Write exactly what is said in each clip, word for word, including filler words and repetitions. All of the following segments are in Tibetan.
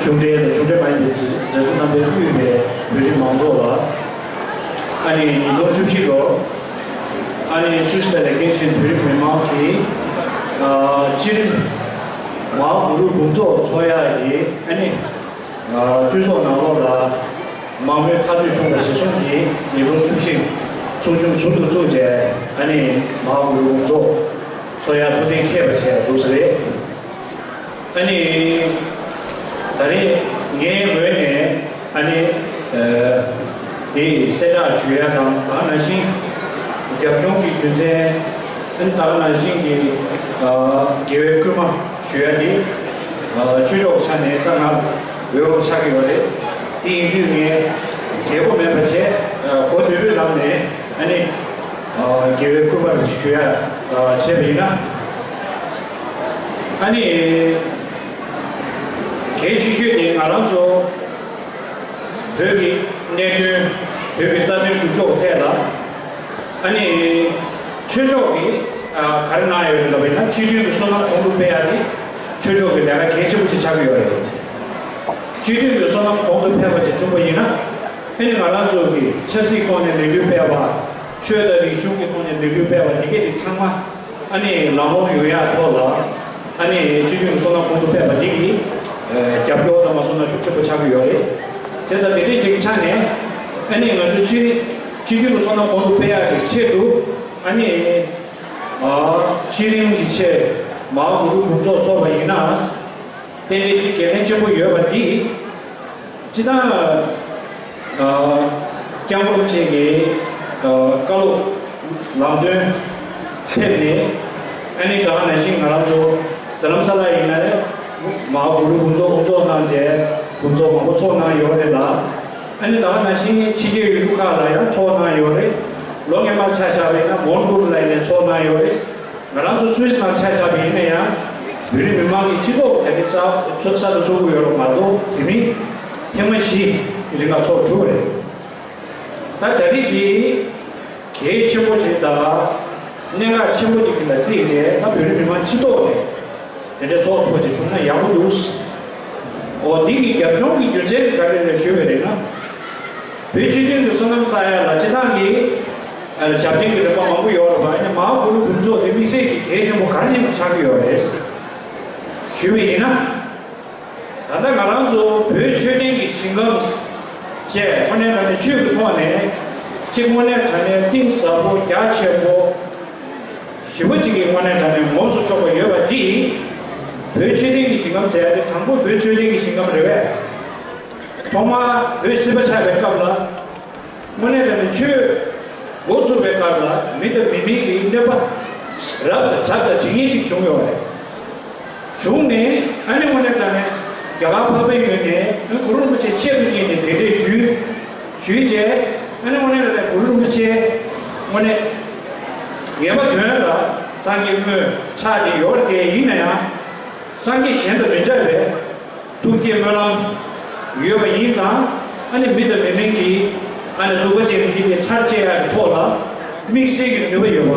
གཞུང་འབྲེལ་དང་གཞུང་འབྲེལ་མ་ཡིན་པའི་མཛད་མཛད་གཙོ་རྣམ་པས་དབུས་པའི་བོད་རིགས་མང་ཚོགས་ལ། ཨ་ནི་ཉིས་སྟོང་བཅུ་བཞི་ལོར་ཨ་ནི་སུད་སི་ལ་ལས་འགན་བཞེས་བོད་རིགས་མི་མང་གིས་ཨ་སྤྱི་རིམ་མ་ཧཱ་གུ་རུ་འབུམ་ཚོགས་ཚོགས་ཡག་གི་ཨ་ནི་ཨ་འཐུས་ཚོགས་ནང་ལོགས་ལ་མང་མོས་ཐག་གཅོད་བྱུང་བ་གཞིར་བཟུང་གིས་ཉིས་སྟོང་བཅུ་བཞི་ཚོགས་ཆུང་ཟུར་དུ་བཙུགས་རྗེས་ཨ་ནི་མ་ཧཱ་གུ་རུ་འབུམ་ཚོགས་ཚོགས་ཡག་ཐུགས་གཏན་འཁེལ་བ་བྱས་འདུག་ས་རེད། ཨ་ནི། ད་རེས་ངའི་ངོས་ནས་ཨ་ནི། ཨ་དེ་གསལ་བསྒྲགས་ཞུ་ཡ་དང་ད་ག་ནང་བཞིན་རྒྱབ་ལྗོངས་ཀྱི་རྒྱུ་མཚན། ཨ་ནི་ད་ག་ནང་བཞིན་གྱི་ཨ་དགེ་བའི་བསྐུལ་མ་ཞུ་ཡ་དེ་ཨ་ཆོས་ཕྱོགས་ཀྱི་ཆ་ནས་ད་ང་འོས་འོག་ཆགས་ཀྱི་ཡོད་རེད། དེ་ཡིན་དུས་ངས་རྒྱལ་པོ་མིན་པ་བྱས་ཨ་གོ་བདེ་པོའི་ལམ་ནས་ཨ་ནི། ཨ་དགེ་བའི་བསྐུལ་མ་ཞུ་ཡ་ཨ་བྱས་པ་ཡིན་ན། ཨ་ནི། གལ་ཆེ་ཤོས་དེ་ང་རང་ཚོ་བོད་ཀྱི་གནད་དོན། བོད་ཀྱི་རྩ་དོན་སྒྲུབ་ཕྱོགས་ཐད་ལ་ཨ་ནི་ཆོས་ཕྱོགས་ཀྱིས་ཨ་ག་རེ་གནང་ཡོད་རེད་ལབ་པ་ཡིན་ན། སྤྱི་མཐུན་གྱི་སོ་ནམ་གོང་དུ་སྤེལ་ཡ་དེ་ཆོས་ཕྱོགས་ཀྱི་ལས་ཀ་གལ་ཆེན་པོ་ཞིག་ཆགས་ཀྱི་ཡོད་རེད། སྤྱི་མཐུན་གྱི་སོ་ནམ་གོང་དུ་འཕེལ་བ་ཞིག་བྱུང་བ་ཡིན་ན། ཨ་ནི་ང་རང་ཚོ་གི་ཆབ་སྲིད་ཐོག་ནས་ལས་འགུལ་སྤེལ་བ། ཆོས་དང་རིག་གཞུང་གི་ཐོག་ནས་ལས་འགུལ་སྤེལ་བ་དེ་གས་དེ་ཚང་མ་ཨ་ནི་ལམ་ལྷོང་ཡོང་ཡག་ཐོག་ལ་ཨ་ནི་སྤྱི་མཐུན་གྱི་སོ་ནམ་གོང་དུ་སྤེལ་བ་དེ་གི་ཨ་རྒྱབ་སྐྱོར་དང་མ་སོང་ན་ཤུགས་ཆེན་པོ་ཆགས་ཀྱི་ཡོད་རེད། བྱས་ཙང་དེ་འདྲའི་ཅིག་གི་ཆ་ནས་ཨ་ནི་ང་ཚོ་སྤྱི་སྤྱི་མཐུན་གྱི་སོ་ནམ་གོང་དུ་སྤེལ་ཡག་གི་ཆེད་དུ་ཨ་ནི་ཨ་སྤྱི་རིམ་གྱི་ཆེད་མ་ཧཱ་གུ་རུ་འབུམ་ཚོགས་ཚོགས་པ་ཡིན་ན། ཏན་ཏན་གྱི་དགེ་མཚན་ཆེན་པོ་ཡོད་པ་འདི། སྤྱི་བཏང་། ཨ་སྐྱབས་མགོན་ཆེན་གྱི་ཨ་བཀའ་སློབ་ལམ་སྟོན་ཐེབས་ནས། ཨ་ནི་ད་ག་ནང་བཞིན་ང་རང་ཚོ་རྡ་རམ་ས་ལ་ཡིན་ན་ནས་མ་ཧཱ་གུ་རུ་འབུམ་ཚོགས་དབུ་ཚོགས་གནང་སྟེ་འབུམ་ཚོགས་མང་པོ་ཚོགས་གནང་ཡོད་རེད་ལ། ཨ་ནི་ད་ག་ནང་བཞིན་ཕྱི་རྒྱལ་ཡུལ་གྲུ་ཁག་ལ་ཡང་ཚོགས་གནང་ཡོད་རེད། ལོ་སྔོན་མ་ཆ་བཞག་པ་ཡིན་ན་མོན་གྷོ་ལ་ཡིན་ནས་ཚོགས་གནང་ཡོད་རེད། ང་རང་ཚོ་སུད་སི་ནང་ཆ་བཞག་པ་ཡིན་ན་ཡང་། བོད་རིགས་མི་མང་གི་སྤྱི་ཚོགས་དེ་གའི་རྩ་ཚོ་གསར་དུ་ཚོགས་ཀྱི་ཡོད་རེད་མ་གཏོགས་དེ་མིན་ཐེངས་མ་བཞི་རིང་ལ་ཚོགས་གྲུབ་པ་རེད། ད་ད་རེས་དེ་གལ་ཆེན་པོ་ཅིག་དང་གནད་འགག་ཆེན་པོ་ཅིག་ལ་བརྩིས་ཏེ་ད་བོད་རིགས་མི་མང་སྤྱི་ཚོགས་ནས་དེ་འདྲའི་ཚོགས་ཐུབ་པ་ཅིག་བྱུང་ན་ཡག་པོ་འདུག་འོ་འདི་གི་རྒྱབ་ལྗོངས་ཀྱི་རྒྱུ་མཚན་ག་རེ་རེད་ཞུས་པ་རེད་ན། བོད་སྤྱི་མཐུན་གྱི་སོ་ནམ་ས་ཡ་ལ་སྤྱི་བཏང་གི་ཞབས་བརྟན་གྱི་རིམ་པ་མང་པོ་ཡོད་རེད་པ། ཡིན་ན་མ་ཧཱ་གུ་རུ་འབུམ་ཚོགས་དེ་དམིགས་བསལ་གྱི་གལ་ཆེན་པོ་ག་རེ་ཡིན་པ་ཆགས་ཀྱི་ཡོད་རེད་ཞུས་པ་ཡིན་ན། ད་ལྟ་ང་རང་ཚོ་བོད་ཆོས་ལྡན་གྱི་ཞིང་ཁམས་བཅས་དངོས་གནས་དྲང་གནས་ཆོས་ཀྱི་ཐོག་ནས་གཅིག་དངོས་གནས་དྲང་གནས་གཏིང་ཟབ་པོ་རྒྱ་ཆེན་པོ། ཞི་བ་གཅིག་གི་དངོས་གནས་དྲང་གནས་ངོམས་སུ་ཆོག་པ་ཡོད་པ་འདི། བོད་ཆོས་ལྡན་གྱི་ཞིང་ཁམས་ཟེར་ཡ་དེ་དང་པོ་བོད་ཆོས་ལྡན་གྱི་ཞིང་ཁམས་རེད་པས། ཐོག་མར་བོད་སྲིད་པ་ཆགས་པའི་སྐབས་ལ། དངོས་གནས་དྲང་གནས་ཆོས་འགོ་ཚུགས་པའི་སྐབས་ལ་མི་དང་མི་མིན་གྱི་གནོད་པ་རབ་དང་གྲབ་དང་ཇི་སྙེད་ཅིག་བྱུང་ཡོད་པ་རེད། བྱུང་ནས་ཨ་ནི་དངོས་གནས་དྲང་གནས་རྒྱ་གར་འཕགས་པའི་ཡུལ་ནས་གུ་རུ་རིན་པོ་ཆེ་ཆེད་དུ་གཉེར་ནས་གདན་འདྲེན་ཞུས། ཞུས་རྗེས་ཨ་ནི་དངོས་གནས་དྲང་གནས་གུ་རུ་རིན་པོ་ཆེ་དངོས་གནས་ངེས་པ་དོན་ལ་སངས་རྒྱས་དངོས་ཆགས་ཏེ་ཡོད་རེད། དེ་ཡིན་ན་ཡང་སངས་རྒྱས་གཞན་དང་མི་འདྲ་བའི་ཐུགས་བསྐྱེད་སྨོན་ལམ་ཡོད་པ་ཡིན་ཙང་། ཨ་ནི་མི་དང་མི་མིན་གྱི་ཨ་ནི་གདུག་པ་ཅན་དེ་ཡིན་པའི་ཚར་བཅད་ཡག་གི་ཐོག་ལ་དམིགས་བསལ་གྱི་ནུས་པ་ཡོད་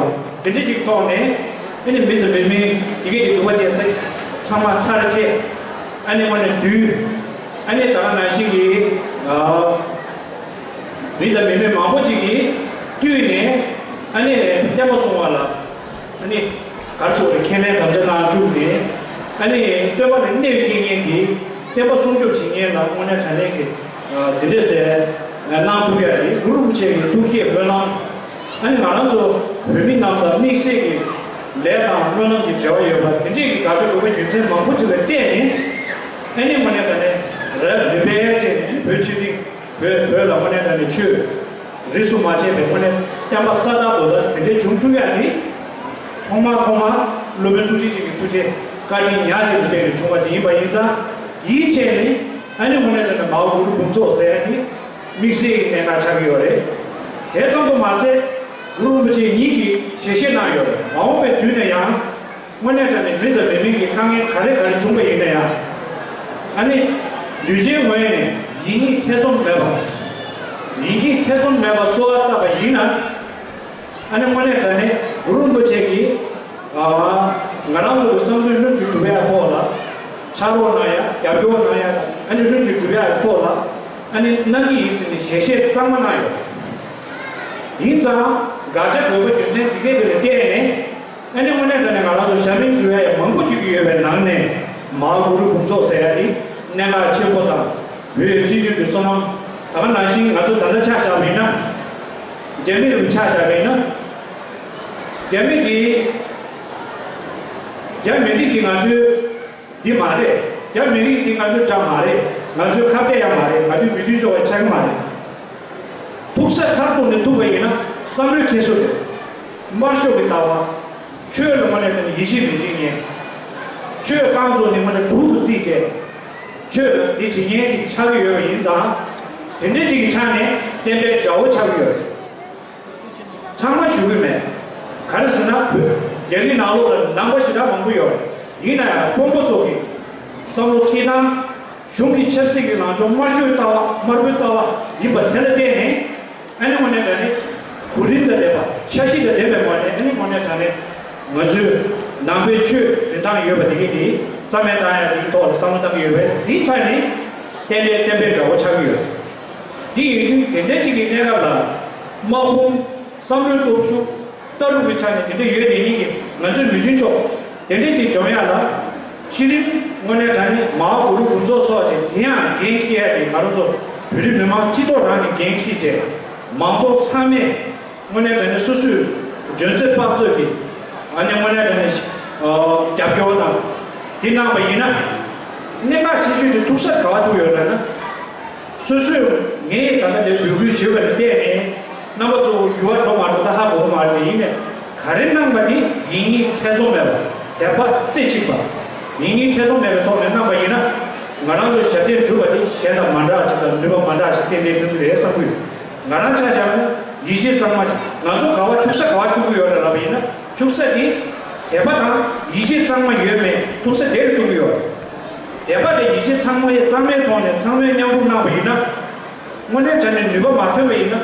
པ་དེ་འདྲ་ཅིག་ཐོག་ནས། ཨ་ནི་མི་དང་མི་མིན་དེ་གའི་གི་གདུག་པ་ཅན་ཚང་མ་ཚར་བཅད། ཨ་ནི་དངོས་གནས་འདུལ། ཨ་ནི་ད་ག་ནང་བཞིན་གྱི་ཨ་མི་དང་མི་མིན་མང་པོ་ཅིག་གིས་བཏུལ་ནས་ཨ་ནི་བསྟན་པ་སྲུང་བ་ལ་ཨ་ནི་ག་རེ་ཟེར་དགོས་རེད། ཁས་ལེན་དམ་བཅའ་གནང་བཅུག་ནས་ཨ་ནི་སྟོན་པ་ལ་གནོད་སྐྱེལ་མཁན་གྱི་བསྟན་པ་སྲུང་སྐྱོབ་བྱེད་མཁན་ལ་དངོས་གནས་དྲང་གནས་ཀྱི་ཨ་དེ་འདྲས་ཟེར་གནང་ཐུབ་ཡ་དེ་གུ་རུ་རིན་པོ་ཆེ་གི་ཐུགས་བསྐྱེད་སྨོན་ལམ། ཨ་ནི་ང་རང་ཚོ་བོད་མི་རྣམས་དང་དམིགས་བསལ་གྱི་ལས་དང་སྨོན་ལམ་གྱི་འབྲེལ་བ་ཡོད་པ་དེ་འདྲས་ཀྱི་དགག་བྱ་དགོས་པའི་རྒྱུ་མཚན་མང་པོ་ཅིག་ལ་བརྟེན་ནས། ཨ་ནི་དངོས་གནས་དྲང་གནས་རབ་རིམ་པས་བཅད་ནས་བོད་སྤྱི་བཏང་། བོད་བོད་ལ་དངོས་གནས་དྲང་གནས་ཆོས་རིས་སུ་མ་ཆད་པའི་དངོས་གནས་བསྟན་པ་ས་དག་རྡོ་དག་དེ་འདྲའི་བྱུང་ཐུབ་ཡ་ནི། ཐོག་མར་ཐོག་མར་སློབ་དཔོན་ཐུགས་རྗེ་ཅན་གྱི་ཐུགས་རྗེ་བཀའ་དྲིན་ཉག་གཅིག་ཏུ་བརྟེན་ནས་བྱུང་བ་དེ་ཡིན་པ་ཡིན་ཙང་། དེའི་ཆེད་ནས་ཨ་ནི་དངོས་གནས་དྲང་གནས་མ་ཧཱ་གུ་རུ་འབུམ་ཚོགས་ཟེར་ཡ་དེ་དམིགས་བསལ་གྱི་གནད་འགག་ཆགས་ཀྱི་ཡོད་རེད། དེ་ཙམ་དུ་མ་ཟད་གུ་རུ་རིན་པོ་ཆེ་ཉིད་ཀྱིས་ཞལ་བཞེས་གནང་ཡོད་རེད། མ་འོངས་པའི་དུས་ནས་ཡང་། དངོས་གནས་དྲང་གནས་མི་དང་མི་མིན་གྱི་དཀའ་ངལ་ག་རེ་ག་རེ་བྱུང་བ་ཡིན་ན་ཡང་། ཨ་ནི། གདུལ་བྱའི་ངོས་ནས་ཡིད་གཉིས་ཐེ་ཚོམ་མེད་པ། ཡིད་གཉིས་ཐེ་ཚོམ་མེད་པར་གསོལ་བ་བཏབ་པ་ཡིན་ན། ཨ་ནི་དངོས་གནས་དྲང་གནས་གུ་རུ་རིན་པོ་ཆེ་གིས། ཨ། ང་རང་ཚོ་གི་བསམ་དོན་ལྷུན་གྱིས་གྲུབ་པའི་ཐོག་ལ། ཕྱག་རོགས་གནང་ཡ། རྒྱབ་སྐྱོར་གནང་ཡ། ཨ་ནི་ལྷུན་གྱིས་གྲུབ་ཡག་གི་ཐོག་ལ་ཨ་ནི་གནང་གི་ཡིན་ཟེར་ནས་ཞལ་བཞེས་གཙང་མ་གནང་ཡོད། ཡིན་ཙང་དགག་བྱ་དགོས་པ་རྒྱུ་མཚན་དེ་གས་དེ་ལ་བརྟེན་ནས། ཨ་ནི་དངོས་གནས་དྲང་གནས་ང་རང་ཚོ་ཞབས་འདྲེན་སྒྲུབ་ཡ་ཡང་མང་པོ་ཅིག་ཡོད་པའི་ནང་ནས། མ་ཧཱ་གུ་རུ་དགོངས་རྫོགས་ཟེར་ཡ་དེ་གནད་འགག་ཆེན་པོ་དང་། བོད་སྤྱི་འཐུས་ཀྱི་བསོད་ནམས། ད་ག་ནང་བཞིན་ང་ཚོ་ད་ལྟ་ཆ་བཞག་པ་ཡིན་ན། རྒྱ་མི་རུ་ཆ་བཞག་པ་ཡིན་ན། རྒྱ་མི་གིས། རྒྱ་མི་རིགས་ཀྱིས་ང་ཚོའི་འདི་མ་རེད། རྒྱ་མི་རིགས་འདི་ང་ཚོའི་དགྲ་མ་རེད། ང་ཚོའི་ཁ་གཏད་ཡ་མ་རེད། ང་ཚོའི་མི་མཐུན་ཕྱོགས་པ་ཆགས་ཀྱི་མ་རེད། ཐུག་ས་མཐར་ཐུག་ནས་ཐུག་པ་ཡིན་ན་བསམ་བློའི་འཁྱེར་སོ་རེད། དམར་ཤོག་གི་ལྟ་བ། ཆོས་ལ་དངོས་གནས་དྲང་གནས་ཡིད་ཆེས་མི་བྱེད་མཁན། ཆོས་རྐང་བཙུགས་ནས་དངོས་གནས་དྲུག་ཏུ་བརྩིས་ཏེ། ཆོས་ལ་འདི་བྱེད་མཁན་ཅིག་ཆགས་ཀྱི་ཡོད་པ་ཡིན་ཙང་། དེ་འདྲ་ཅིག་གི་ཆ་ནས་བསྟན་པའི་དགྲ་བོ་ཆགས་ཀྱི་ཡོད་རེད། ཚང་མ་ཞུ་གི་མེད། ག་རེ་ཟེར་ན། བོད་རྒྱ་རིགས་ནང་ལོགས་ལ་ནང་པ་ཞེ་དྲག་མང་པོ་ཡོད་རེད། ཡིན་ན་ཡང་དཔོན་པོ་ཚོ་གི་བསམ་བློ་འཁྱེར་སྟངས། གཞུང་གི་ཆབ་སྲིད་ཀྱི་ལངས་ཕྱོགས་དམར་ཤོག་ལྟ་བ། དམར་པོའི་ལྟ་བ་ཡིན་པ་དེ་ལ་བརྟེན་ནས། ཨ་ནི་དངོས་གནས་དྲང་གནས་གོ་རིམ་དང་ལྡན་པ། འཆར་གཞི་དང་ལྡན་པའི་ངོས་ནས། ཨ་ནི་དངོས་གནས་དྲང་གནས་ང་ཚོའི་ནང་པའི་ཆོས་རིན་ཐང་ཡོད་པ་དེ་གས་དེ་རྩ་མེད་བཏང་ཡ་དེའི་ཐོག་ལ་བསམ་བློ་བཏང་གི་ཡོད་པས། དེའི་ཆ་ནས་བསྟན་པའི་བསྟན་པའི་དགྲ་བོ་ཆགས་ཀྱི་ཡོད། དེ་ཡིན་དུས་དེ་འདྲ་ཅིག་གི་གནས་སྐབས་ལ། དམག་དཔུང་། བསམ་བློའི་སྟོབས་ཤུགས། ལྟ་གྲུབ་ཀྱི་ཆ་ནས་དེ་འདྲ་ཡོད་དེ་ཉིད་ཀྱིས་ང་ཚོའི་མི་མཐུན་ཕྱོགས་དེ་འདྲ་ཅིག་འཇོམས་ཡག་ལ། གཞི་རིམ་དངོས་གནས་དྲང་གནས་མ་ཧཱ་གུ་རུ་དགོངས་རྫོགས་སོགས་ཀྱི་དེ་ཡང་འགན་འཁྱེར་ཡག་དེ་ང་རང་ཚོ་བོད་རིགས་མི་མང་སྤྱི་ཐོག་རང་གིས་འགན་འཁྱེར་བྱས། མང་ཚོགས་ཚང་མས་དངོས་གནས་དྲང་གནས་སོ་སོའི་འཇོན་ཚོད་དཔག་ཚོད་ཀྱིས། ཨ་ནི་དངོས་གནས་དྲང་གནས་ཨ་རྒྱབ་སྐྱོར་དང་དེ་གནང་བ་ཡིན་ན། གནད་འགག་ཆེ་ཤོས་དེ་ཐུག་ས་ག་པར་ཐུག་ཡོད་ལབ་ན། སོ་སོས་ངས་ད་ལྟ་འདིར་འབོད་སྐུལ་ཞུས་པ་ལ་བརྟེན་ནས། རྣམ་པ་ཚོ་འགྱུར་བ་འགྲོ་མ་འགྲོ་ད་ཧ་གོ་གི་མ་རེད། དེ་ཡིན་ནའི་ག་རེ་གནང་པ་དེ་ཡིན་ངེས་ཐེ་ཚོམ་མེད་པ། དད་པ་རྩེ་གཅིག་པ། ཡིན་ངེས་ཐེ་ཚོམ་མེད་པའི་ཐོག་ནས་གནང་པ་ཡིན་ན། ང་རང་ཚོ་ཞབས་བརྟན་སྒྲུབ་པ་དེ་གཞན་དང་མ་འདྲ་བ་ཅིག་དང་ནུས་པ་མ་འདྲ་བ་ཅིག་ཏན་ཏན་ཐོན་གྱི་རེད་བསམ་གྱི་ཡོད། ང་རང་ཆ་བཞག་ན་ཡིད་ཆེས་གཙང་མ། ང་ཚོ་ག་པར་འཁྱུག་ས་ག་པར་འཁྱུག་གི་ཡོད་རེད་ལབ་པ་ཡིན་ན། འཁྱུག་ས་དེ་དད་པ་དང་ཡིད་ཆེས་གཙང་མ་ཡོད་མེད་ཐུག་ས་དེར་ཐུག་གི་ཡོད་རེད། དད་པ་དང་ཡིད་ཆེས་ཚང་མ་གཙང་མའི་ཐོག་ནས་ཚང་མས་མཉམ་རུབ་གནང་བ་ཡིན་ན། དངོས་གནས་དྲང་གནས་ནུས་པ་མ་ཐོན་པ་ཡིན་ན།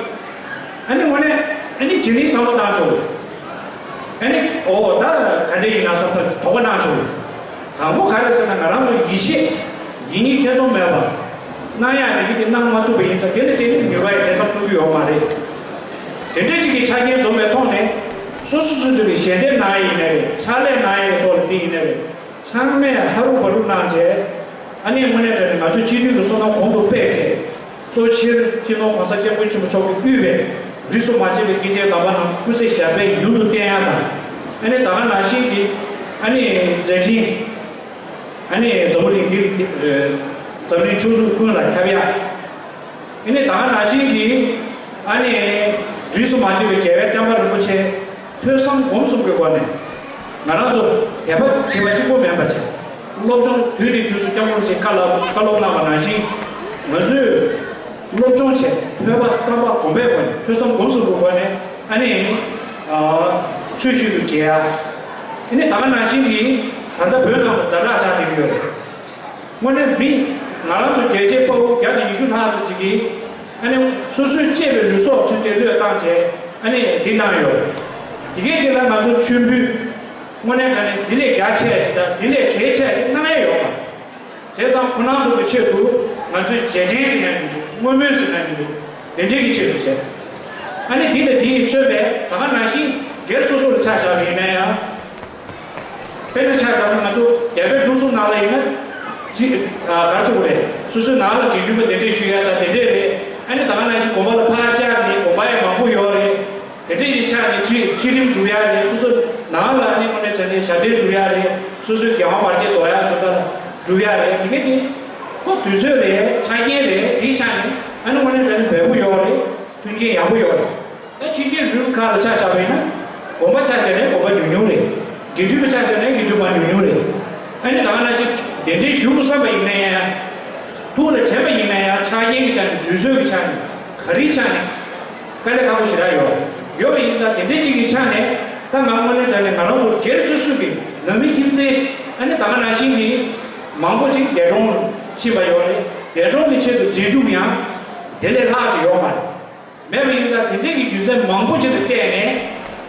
ཨ་ནི་དངོས་གནས་ཨ་ནི་ཇི་ལྟར་བསམ་བློ་བཏང་ཆོག་ཨ་ནི་འོ་ད་ག་འདྲ་ཡིན་ན་བསམ་བསམ་དོགས་པ་གནང་ཆོག་དང་པོ་ག་རེ་ཟེར་ན། ང་རང་ཚོ་ཡིད་ཆེས་ཡིན་ངེས་ཐེ་ཚོམ་མེད་པ་གནང་ཡག་རེད་ཀྱི་དེ་གནང་མ་ཐུབ་པ་ཡིན་ཙང་། དེ་ལ་དེ་ནི་ནུས་པ་ཡང་དེ་ཙམ་ཐུབ་ཀྱི་ཡོད་མ་རེད། དེ་འདྲ་ཅིག་གི་ཆ་རྐྱེན་འཛོམས་པའི་ཐོག་ནས། སོ་སོ་སོ་སོ་གི་ཞལ་འདེབས་གནང་ཡག་ཡིན་ནའི་རེད། ཕྱག་ལས་གནང་ཡག་གི་ཐོག་ལ་དེ་ཡིན་ནའི་རེད། ཚང་མས་ཧ་རུ་བ་རུ་གནང་བྱས། ཨ་ནི་དངོས་གནས་དྲང་གནས་ང་ཚོའི་སྤྱི་འཐུས་ཀྱི་བསོད་ནམས་གོང་དུ་སྤེལ་ཏེ། གཙོ་ཆེར་སྤྱི་ནོར་༸གོང་ས་༸སྐྱབས་མགོན་ཆེན་པོ་མཆོག་གིས་དབུས་པའི་རིས་སུ་མ་ཆད་པའི་སྐྱེས་ཆེན་དམ་པ་རྣམས་སྐུ་ཚེ་ཞབས་པད་ཡུན་དུ་བརྟན་ཡག་དང་། ཨ་ནི་ད་ག་ནང་བཞིན་གྱི་ཨ་ནི་མཛད་འཕྲིན། ཨ་ནི་འཛམ་བུ་གླིང་འདི། འཛམ་གླིང་ཆུ་ལུག་ཀུན་ལ་ཁྱབ་ཡག་ཨ་ནི་ད་ག་ནང་བཞིན་གྱི་ཨ་ནི་རིས་སུ་མ་ཆད་པའི་རྒྱལ་བའི་བསྟན་པ་རིན་པོ་ཆེ་ཐོས་བསམ་སྒོམ་གསུམ་གྱི་སྒོ་ནས། ང་རང་ཚོ་དད་པ་བྱེད་པ་གཅིག་པོ་མིན་པ་བྱས། སློབ་སྦྱོང་དུས་ནས་དུས་སུ་སྐྱབས་མགོན་རིན་པོ་ཆེས་བཀའ་སློབ་བཀའ་སློབ་གནང་བ་ནང་བཞིན། ང་ཚོས་སློབ་སྦྱོང་བྱས། ཐོས་པ་བསམ་པ་སྒོམ་པའི་སྒོ་ནས། ཐོས་བསམ་སྒོམ་གསུམ་གྱི་སྒོ་ནས་ཨ་ནི་ཨ་ཚུལ་བཞིན་དུ་རྒྱལ་ཡག་ཨ་ནི་ད་ག་ནང་བཞིན་གྱི་ད་ལྟ་བོད་ནང་དུ་ཛ་དྲག་ཆགས་བསྡད་ཀྱི་ཡོད་རེད། དངོས་གནས་མི་ང་རང་ཚོ་རྒྱལ་གཅེས་དཔའ་བོ་བརྒྱ་དང་ཉི་ཤུ་ལྷག་ཙམ་ཅིག་གིས་ཨ་ནི་སོ་སོས་གཅེས་པའི་ལུས་སྲོག་ཚུན་ཆད་བློས་བཏང་བྱས་ཨ་ནི་འདི་གནང་ཡོད། དེ་གས་དེ་ལ་ང་ཚོ་མཆོད་འབུལ་དངོས་གནས་དྲང་གནས་འདི་ལས་རྒྱ་ཆེ་ཞིག་དང་འདི་ལས་གལ་ཆེ་ཞིག་གནང་ཡས་ཡོད་པ། བྱས་ཙང་ཁོ་རང་ཚོ་གི་ཆེད་དུ་ང་ཚོས་རྗེས་དྲན་ཟེར་ན་མི་འདུག་བསྔོ་སྨོན་ཟེར་ན་མི་འདུག་དེ་འདྲའི་གི་ཆེད་དུ་བྱས། ཨ་ནི་འདི་དང་འདི་ཡིས་མཚོན་པའི་ད་ག་ནང་བཞིན་སྒེར་སོ་སོ་ལ་ཆ་བཞག་པ་ཡིན་ན་ཡང་། དཔེར་ན་ཆ་བཞག་ན་ང་ཚོ་རྒྱལ་བའི་སྒྲུང་གསུམ་ནང་ལ་ཡིན་ན། ཅི་ཨ་ག་རེ་ཟེར་དགོས་རེད། སོ་སོའི་ནང་ལ་དགེ་འདུན་པ་གདན་འདྲེན་ཞུ་ཡ་དང་དེ་འདྲས་རེད། ཨ་ནི་ད་ག་ནང་བཞིན་དགོན་པ་ལ་ཕར་བཅར་ནས་དགོན་པ་ཡང་མང་པོ་ཡོད་རེད། དེ་འདྲས་ཀྱི་ཆ་ནས་སྤྱི་སྤྱི་རིམ་སྒྲུབ་ཡ་རེད། སོ་སོ་ནང་ལ་ནི་དངོས་གནས་དྲང་གནས་ཞབས་བརྟན་སྒྲུབ་ཡ་རེད། སོ་སོའི་འགན་དབང་བར་ཆད་དོར་ཡ་དོ་ལྟ་སྒྲུབ་ཡ་རེད། དེ་ག་དེ་ཁོ་དུས་ཚོད་རེད། ཆ་རྐྱེན་རེད། དེའི་ཆ་ནས་ཨ་ནི་དངོས་གནས་དྲང་གནས་འབེལ་པོ་ཡོད་རེད། མཐུན་རྐྱེན་ཡག་པོ་ཡོད་རེད། ད་ཕྱི་རྒྱལ་རུ་ཁག་ལ་ཆ་བཞག་པ་ཡིན་ན། དགོན་པ་ཆ་བཞག་ནའི་དགོན་པ་ཉུང་ཉུང་རེད། དགེ་འདུན་པ་ཆ་བཞག་ནའི་དགེ་འདུན་པ་ཉུང་ཉུང་རེད། ཨ་ནི་ད་ག་ནང་བཞིན་གདན་འདྲེན་ཞུ་དགོས་བསམ་པ་ཡིན་ན་ཡང་། ཐུགས་ལ་དྲན་པ་ཡིན་ན་ཡང་ཆ་རྐྱེན་གྱི་ཆ་ནས་དུས་ཚོད་ཀྱི་ཆ་ནས་ག་རེའི་ཆ་ནས་དཀའ་ལས་ཁག་པོ་ཞེ་དྲག་ཡོད་རེད། ཡོད་པ་ཡིན་ཙང་དེ་འདྲ་ཅིག་གི་ཆ་ནས་ད་ང་དངོས་གནས་དྲང་གནས་ང་རང་ཚོ་སྒེར་སོ་སོ་གི་ནང་མི་ཁྱིམ་མཚེས་ཨ་ནི་ད་ག་ནང་བཞིན་གྱི་མང་པོ་ཅིག་འདས་གྲོངས་ཕྱིན་པ་ཡོད་རེད། འདས་གྲོངས་ཀྱི་ཆེད་དུ་རྗེས་འཇུག་ཡང་དེ་ལས་ལྷག་ཅིག་ཡོད་མ་རེད། མེད་པ་ཡིན་ཙང་དེ་འདྲས་ཀྱི་རྒྱུ་མཚན་མང་པོ་ཅིག་ལ་བརྟེན་ནས་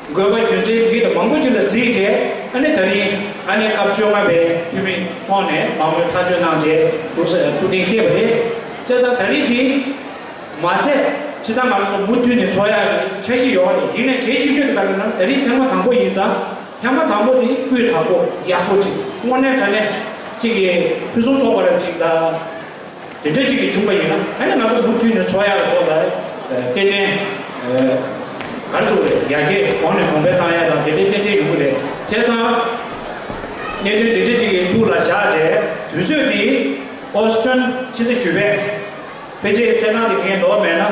དགོས་པ་རྒྱུ་མཚན་དེ་གི་དང་མང་པོ་ཅིག་ལ་གཟིགས་རྗེས། ཨ་ནི་ད་རིང་ཨ་ནི་སྐབས་བཅོ་ལྔ་པའི་འཐུས་མི་ཐོག་ནས་མང་མོས་ཐག་གཅོད་གནང་རྗེས་ཐུགས་ཐུགས་གཏན་འཁེལ་བ་རེད། བྱས་ཙང་ད་རིང་འདི་མ་ཚད་ཕྱི་ཟླ་ང་ཚོ་མུ་མཐུད་ནས་འཚོགས་ཡག་གི་འཆར་གཞི་ཡོད་རེད། ཡིན་ནའི་གལ་ཆེ་ཤོས་དེ་ག་རེ་ན། ད་རིང་ཐེངས་མ་དང་པོ་ཡིན་ཙང་། ཐེངས་མ་དང་པོ་དེ་སྤུས་དག་པོ་ཡག་པོ་ཅིག་དངོས་གནས་དྲང་གནས་ཅིག་གི་ཕུན་སུམ་ཚོགས་པ་ར་ཅིག་དང་། དེ་འདྲ་ཅིག་གི་བྱུང་བ་ཡིན་ན། ཨ་ནི་ང་ཚོ་མུ་མཐུད་ནས་འཚོགས་ཡག་གི་ཐོག་ལ་ཏན་ཏན་ག་རེ་ཟེར་དགོས་རེད། ཡར་རྒྱས་གོང་ནས་གོང་འཕེལ་བཏང་ཡག་དང་དེ་འདྲ་ཏན་ཏན་ཡོང་གི་རེད། བྱས་ཙང་གནད་དོན་དེ་འདྲ་ཅིག་གི་ཐུགས་ལ་བཞག་སྟེ། དུས་ཚོད་འདི་ཨོ་སི་ཀྲོན་ཕྱི་ཟླ་བཞི་པའི་ཕལ་ཆེར་ཚེས་གྲངས་དེ་ངས་ལོག་མེད་ན།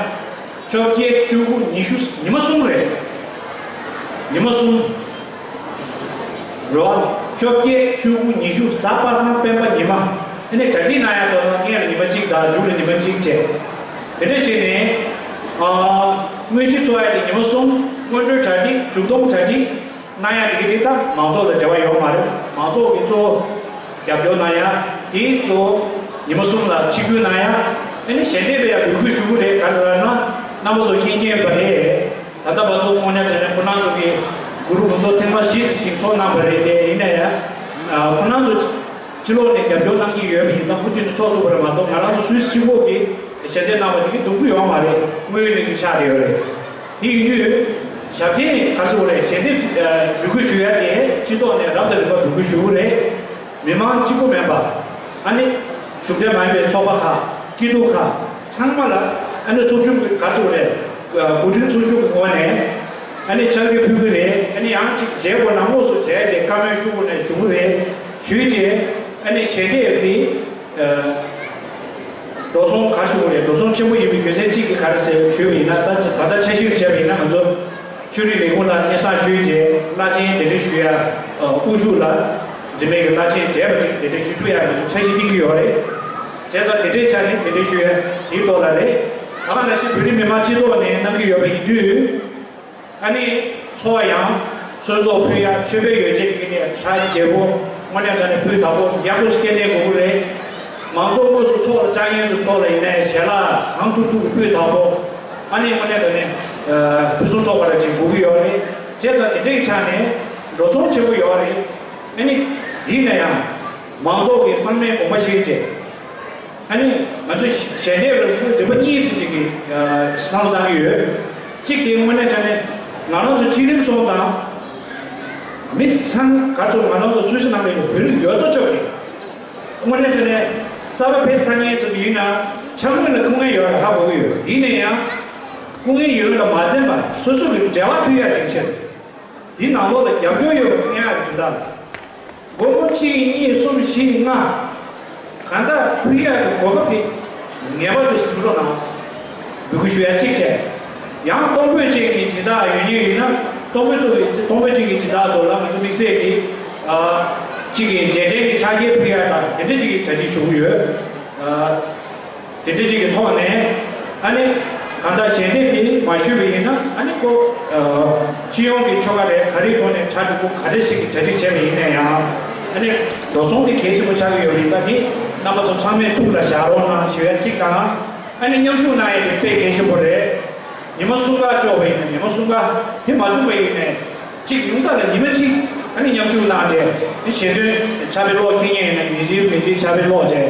བཅོ་བརྒྱད། བཅུ་དགུ། ཉི་ཤུ། ཉི་མ་གསུམ་རེད། ཉི་མ་གསུམ། རེད་བ། བཅོ་བརྒྱད། བཅུ་དགུ། ཉི་ཤུ། གཟའ་པ་སངས་སྤེན་པ་ཉི་མ། ཨ་ནི་གྲ་སྒྲིག་གནང་ཡག་ཐོག་ལ་སྔོན་ལ་ཉི་མ་གཅིག་དང་མཇུག་ལ་ཉི་མ་གཅིག་བྱས། དེ་འདྲ་བྱས་ནས། ཨ། དངོས་གཞི་འཚོགས་ཡག་དེ་ཉི་མ་གསུམ། སྔོན་འགྲོའི་གྲ་སྒྲིག་མཇུག་སྡོམ་གྲ་སྒྲིག་གནང་ཡག་དེ་གི་དེ་ད་མང་ཚོགས་དང་འབྲེལ་བ་ཡོད་མ་རེད། མང་ཚོགས་ཀྱི་གཙོ་བོ་རྒྱབ་སྐྱོར་གནང་ཡག་དེ་གཙོ་བོ་ཉི་མ་གསུམ་ལ་ཆིབས་བསྒྱུར་གནང་ཡག་ཨ་ནི་ཞལ་འདེབས་སྤེལ་ཡག་འབོད་སྐུལ་ཞུ་གི་རེད། ག་རེ་ལབ་ན་རྣམ་པ་ཚོ་མཁྱེན་མཁྱེན་པ་རེད། ད་ལྟ་བར་དུ་དངོས་གནས་དྲང་གནས་ཁོ་རང་ཚོ་གི་གུ་རུབ་ཚོ་ཐེངས་མ་བཞི་ཞིག་ཚོགས་གནང་བ་རེད་དེ། ཡིན་ན་ཡང་ཁོ་རང་ཚོ་ཕྱི་ལོགས་ནས་རྒྱབ་སྐྱོར་གནང་གི་ཡོད་པ་ཡིན་ཙང་མུ་མཐུད་ནས་ཚོགས་ཐུབ་པ་རེད་མ་གཏོགས། ང་རང་ཚོ་སུད་སི་གཅིག་པོ་གིས་ཞལ་འདེབས་གནང་བ་དེ་གི་འདུག་གི་ཡོད་མ་རེད། དངོས་ཡོད་གནས་ཚུལ་ཆགས་བསྡད་ཡོད་རེད། དེ་ཡིན་དུས་ཞབས་འདེགས་ག་རེ་ཟེར་དགོས་རེད། ཞལ་འདེབས་འབོད་སྐུལ་ཞུ་ཡག་དེ་སྤྱི་ཐོག་ནས་རབ་དང་རིམ་པ་འབོད་སྐུལ་ཞུ་གི་རེད། མི་མང་གཅིག་པུ་མིན་པ། ཨ་ནི་གཞུང་འབྲེལ་མ་ཡིན་པའི་ཚོགས་པ་ཁག་སྐྱིད་སྡུག་ཁག་ཚང་མ་ལ་ཨ་ནི་ཚོགས་ཆུང་གི་ག་རེ་ཟེར་དགོས་རེད། གོ་སྒྲིག་ཚོགས་ཆུང་གི་ངོས་ནས་ཨ་ནི་ཕྱག་བྲིས་ཕུལ་གྱི་རེད། ཨ་ནི་ཡང་ཅིག་མཇལ་དགོས་ན་དངོས་སུ་མཇལ་ཏེ་བཀའ་མོལ་ཞུ་དགོས་ན་ཞུ་གི་རེད། ཞུས་རྗེས་ཨ་ནི་ཞལ་འདེབས་དེ་འགྲོ་སོང་ག་རེ་ཞུ་དགོས་རེད། འགྲོ་སོང་ཆེན་པོ་ཡིན་པའི་རྒྱུ་མཚན་གཅིག་གིས་ག་རེ་ཟེར་ཞུས་པ་ཡིན་ན། ད་ད་ལྟ་འཆར་གཞི་བྱས་པ་ཡིན་ན་ང་ཚོ་ཆོས་རིག་ལས་ཁུངས་ལ་སྙན་སེང་ཞུས་རྗེས་བླ་ཆེན་གདན་འདྲེན་ཞུ་ཡ། དབུ་བཞུགས་ལ་འདི་མེད་ཀྱི་བླ་ཆེན་མཇལ་བ་ཅིག་གདན་འདྲེན་ཞུ་ཐུབ་ཡ་ང་ཚོ་འཆར་གཞི་བཏིང་གི་ཡོད་རེད། བྱས་ཙང་དེ་འདྲའི་ཆ་ནས་གདན་འདྲེན་ཞུ་ཡ་དེའི་ཐོག་ལ་རེད། ད་ག་ནང་བཞིན་བོད་རིགས་མི་མང་སྤྱི་ཚོགས་ནས་གནང་གི་ཡོད་པ་ཡིན་དུས། ཨ་ནི་འཚོ་བ་ཡང་གསོལ་ཚོགས་ཕུལ་ཡ། མཆོད་པའི་ཡོ་བྱད་ཀྱི་ནས་གྲ་རྒྱས་པོ། དངོས་གནས་དྲང་གནས་སྤུས་དག་པོ་ཡག་པོ་ཞིག་སྐྱེལ་གནང་དགོས་ཀྱི་རེད། མང་ཚོགས་དངོས་སུ་ཚོགས་ལ་བཅར་མཁན་ཚོའི་ཐོག་ལ་ཡིན་ནའི་ཞལ་ལག་གང་ཐུབ་ཐུབ་ཀྱི་སྤུས་དག་པོ། ཨ་ནི་དངོས་གནས་དྲང་གནས་ཕུན་སུམ་ཚོགས་པ་ར་ཅིག་དགོས་ཀྱི་ཡོད་རེད། བྱས་ཙང་དེ་འདྲའི་ཆ་ནས་འགྲོ་སོང་ཆེན་པོ་ཡོད་རེད། ཨ་ནི་ཡིན་ན་ཡང་མང་ཚོགས་ཀྱིས་ཚང་མས་དགོངས་པ་བཞེས་རྗེས། ཨ་ནི་ང་ཚོ་ཞལ་འདེབས་ལ་རིམ་པ་གཉིས་ཙམ་ཅིག་གི་བསམ་བློ་བཏང་གི་ཡོད། གཅིག་དེ་དངོས་གནས་དྲང་གནས་ང་རང་ཚོ་སྤྱི་འཐུས་སོང་ཙང་མི་ཚང་ག་ཚོད་ང་རང་ཚོ་སུད་སི་ནང་ལ་ཡོད་བོད་རིགས་ཡོད་དོ་ཅོག་གི། དངོས་གནས་དྲང་གནས་གསར་པ་ཕེབས་ཚར་མཁན་ཚོ་ཡིན་ན་ཕྱག་དངུལ་ལ་སྐུ་ངལ་ཡོད་ལ་ཧ་གོ་གི་ཡོད། ཡིན་ན་ཡང་སྐུ་ངལ་ཡོད་ལ་མ་འཛེམས་པ་སོ་སོ་གི་འབྲེལ་བ་མཐུད་ཡ་ཅིག་བྱེད། དེ་ནང་ལོགས་ལ་རྒྱབ་སྐྱོར་ཡོད་པ་མཚོན་ཡག་གི་དོན་དག་ལ། སྒོར་མོ་གཅིག་གཉིས་གསུམ་བཞི་ལྔ། གང་ལྟར་ཕུལ་ཡག་གི་གོ་སྐབས་དེ་ངེས་པར་དུ་ཟིན་རོགས་གནང་། འབོད་སྐུལ་ཞུ་ཡ་གཅིག་བྱས། ཡང་གཏོང་ཕོད་ཅན་གྱི་སྦྱིན་བདག་ཡོད་མཁན་ཡིན་ན་གཏོང་ཕོད་ཚོ་གི་གཏོང་ཕོད་ཅན་གྱི་སྦྱིན་བདག་ཚོ་ལ་ང་ཚོ་དམིགས་བསལ་གྱི་ཨ་གཅིག་གི་རྗེས་དྲན་གྱི་ཕྱག་འཁྱེར་ཕུལ་ཡ་དང་དེ་འདྲ་ཅིག་གི་གྲ་སྒྲིག་ཞུ་གི་ཡོད། ཨ། དེ་འདྲ་ཅིག་གི་ཐོག་ནས་ཨ་ནི་གང་ལྟར་ཞལ་འདེབས་དེ་མ་ཞུས་པ་ཡིན་ན་ཨ་ནི་ཁོ་སྤྱི་ཡོངས་ཀྱི་ཆོལ་ཁ་རེད། ག་རེའི་ཐོག་ནས་གྲ་སྒྲིག་པོ་ག་འདྲ་ཞིག་གི་གྲ་སྒྲིག་བྱས་པ་ཡིན་ན་ཡང་ཨ་ནི་འགྲོ་སོང་དེ་གལ་ཆེན་པོ་ཆགས་ཀྱི་ཡོད་པ་ཡིན་ཙང་དེ་རྣམ་པ་ཚོ་ཚང་མས་ཐུགས་ལ་བཞག་རོགས་གནང་ཞུ་ཡ་གཅིག་དང་། ཨ་ནི་མཉམ་ཞུགས་གནང་ཡ་དེ་དཔེ་གལ་ཆེན་པོ་རེད། ཉི་མ་གསུམ་ཀ་གཅོག་པ་ཡིན་ན་ཉི་མ་གསུམ་ཀ་དེ་མ་བྱུང་པ་ཡིན་ནའི་གཅིག་ཉུང་མཐའ་ལ་ཉི་མ་གཅིག་ཨ་ནི་མཉམ་ཞུགས་གནང་སྟེ་དེ་ཞལ་འདོན་ཕྱག་དཔེ་ཀློག་མཁྱེན་མཁན་ཡིན་ན་ཉིན་གཅིག་མིན་གཅིག་ཕྱག་དཔེ་ཀློག་བྱས་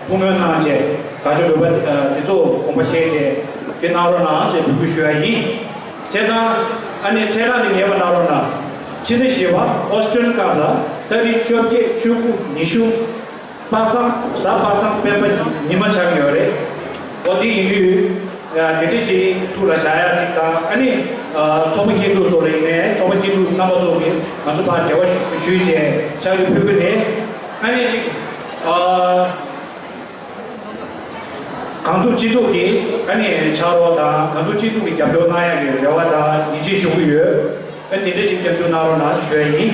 ཐུགས་སྨོན་གནང་བྱས་དགའ་སྐྱོ་འབོད་པ་དེ་ཚོ་དགོངས་པ་བཞེས་ཏེ་དེ་གནང་རོགས་གནང་ཞེས་འབོད་སྐུལ་ཞུ་ཡ་ཡིན། བྱས་ཙང་ཨ་ནི་ཚེས་གྲངས་དེ་ངེས་པ་གནང་རོགས་གནང་། ཕྱི་ཟླ་བཞི་པ་ཨོ་སི་ཀྲོན་སྐབས་ལ་ཏ་རིག་བཅོ་བརྒྱད་བཅུ་དགུ་ཉི་ཤུ། པ་སངས་གཟའ་པ་སངས་སྤེན་པ་ཉི་མ་ཆགས་ཡོད་རེད། འོ་དེ་ཡིན་དུས་དེ་འདྲ་ཅིག་ཐུགས་ལ་བཞག་ཡ་ཅིག་དང་ཨ་ནི་ཚོགས་པ་སྐྱིད་སྡུག་ཚོ་ལ་ཡིན་ནའི་ཚོགས་པ་སྐྱིད་སྡུག་རྣམ་པ་ཚོ་གིས་ང་ཚོ་ཕར་འབྲེལ་བ་ཞུས་བྱས་ཕྱག་ལས་ཕུལ་གི་རེད། ཨ་ནི་ཅིག་གང་ཐུབ་ཅི་ཐུབ་ཀྱིས་ཨ་ནི་ཕྱག་རོགས་དང་གང་ཐུབ་ཅི་ཐུབ་ཀྱིས་རྒྱབ་སྐྱོར་གནང་ཡ་གི་རེ་བ་དང་ཡིད་ཆེས་ཞུ་གི་ཡོད། ཨ་དེ་འདྲ་ཅིག་སྐྱབས་བཅོལ་གནང་རོགས་གནང་ཞུ་ཡ་ཡིན།